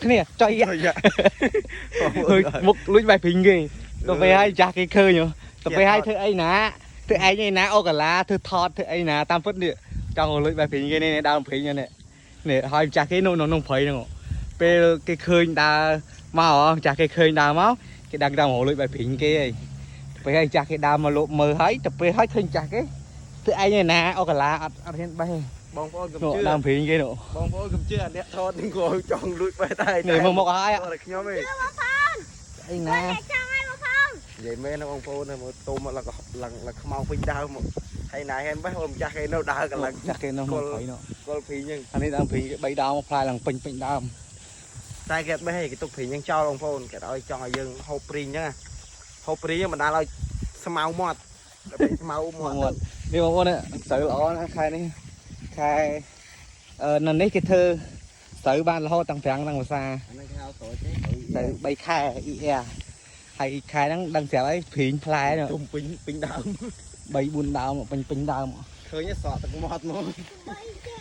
គ្នាចុយមុខលួចបេះព្រីងគេទៅពេលហើយចាស់គេឃើញទៅពេលហើយធ្វើអីណាធ្វើឯងឯណាអូកាឡាធ្វើថតធ្វើអីណាតាមពិតនេះចង់លួចបេះព្រីងគេនេះដើមព្រីងនេះនេះហើយចាស់គេនៅក្នុងព្រៃហ្នឹងពេលគេឃើញដើរមកចាស់គេឃើញដើរមកគេដឹងដល់មកលួចបេះព្រីងគេហើយពេលហើយចាស់គេដើរមកលោកមើលហើយទៅពេលហើយឃើញចាស់គេធ្វើឯងឯណាអូកាឡាអត់អត់ហ៊ានបេះ បងប្អូនកុំជឿ នោះដើមព្រីងគេនោះ បងប្អូនកុំជឿអាអ្នកថតនឹងក៏ចង់លួចបេះដែរ នេះមកមកហើយ តែខ្ញុំឯង អីណា ចង់ឲ្យបងផង និយាយមែនណាបងប្អូនណាមកទុំមកឡើងឡើងឡើងខ្មៅពេញដើមមកហើយណាហែនបេះអូម្ចាស់គេនៅដើរកន្លង ចាស់គេនៅក្នុងព្រៃនោះ គល់ព្រីងហ្នឹង អានេះដើមព្រីងគេ3ដើមមកផ្លែឡើងពេញពេញដើម តែគេអត់បេះទេគេទុកព្រីងហ្នឹងចោលបងប្អូនគេឲ្យចង់ឲ្យយើងហូបព្រីងហ្នឹងណាហូបព្រីងហ្នឹងបណ្ដាលឲ្យស្មៅមាត់ដល់ពេលស្មៅមាត់ មាត់នេះបងប្អូននេះស្រូវល្អណាស់ខែនេះខែអឺនៅនេះគេធ្វើស្រូវបានរហូតទាំងប្រាំងទាំងវស្សា អាហ្នឹងគេហៅស្រួយទេ ស្រូវ3ខែអ៊ីអែហើយខែហ្នឹងដឹងស្រាប់ហើយព្រីងផ្លែនោះ ទុំពេញពេញដើម 3 4ដើមពេញពេញដើម ឃើញសក់ទឹកមាត់មក បីគេ